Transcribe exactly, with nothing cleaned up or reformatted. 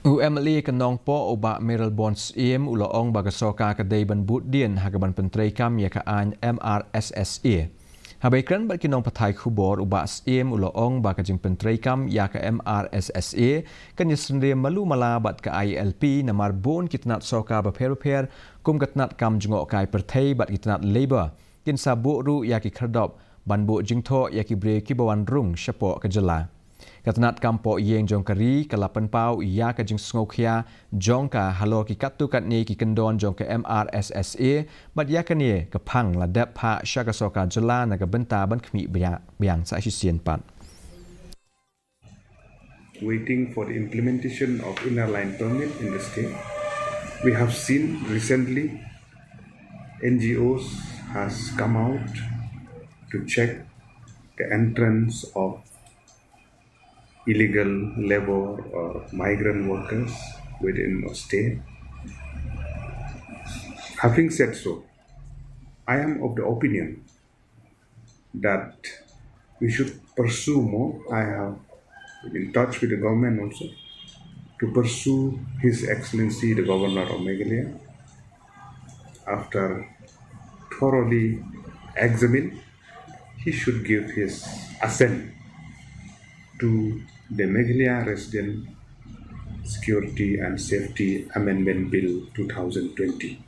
U M L A ka Nongpoh u Bah Mayralborn Syiem u la ong ba ka sorkar ka dei ban bud dien ha kaban pyntreikam ïa ka aiñ M R S S A. Haba ïakren bad ki nongpathai khubor u Bah Syiem u la ong ba ka jingpyntreikam ïa ka M R S S A kan ïasyriem malu mala bad ka I L P namar bun ki tnat sorkar bapher bapher kum ka tnat kam jngohkai pyrthei bad ki tnat Labour kin sa buh ruh ïa ki khyrdop ban buh jingthoh ïa ki briew kiba wan rung shapoh ka jylla. Ka tnat kam poh ïing jong ka ri ka la pynpaw ïa ka jingsngewkhia jong ka halor ki katto katne ki kyndon jong ka M R S S A bad ïa kane ka phang la dep phah sha ka sorkar jylla na ka bynta ban khmih biang, biang sa shisien pat. Waiting for the implementation of inner line permit in the state. We have seen recently N G Os has come out to check the entrance of illegal labor or migrant workers within a state. Having said so, I am of the opinion that we should pursue more. I have been in touch with the government also to pursue His Excellency the Governor of Meghalaya. After thoroughly examined, he should give his assent to the Meghalaya Resident Security and Safety Amendment Bill two thousand twenty.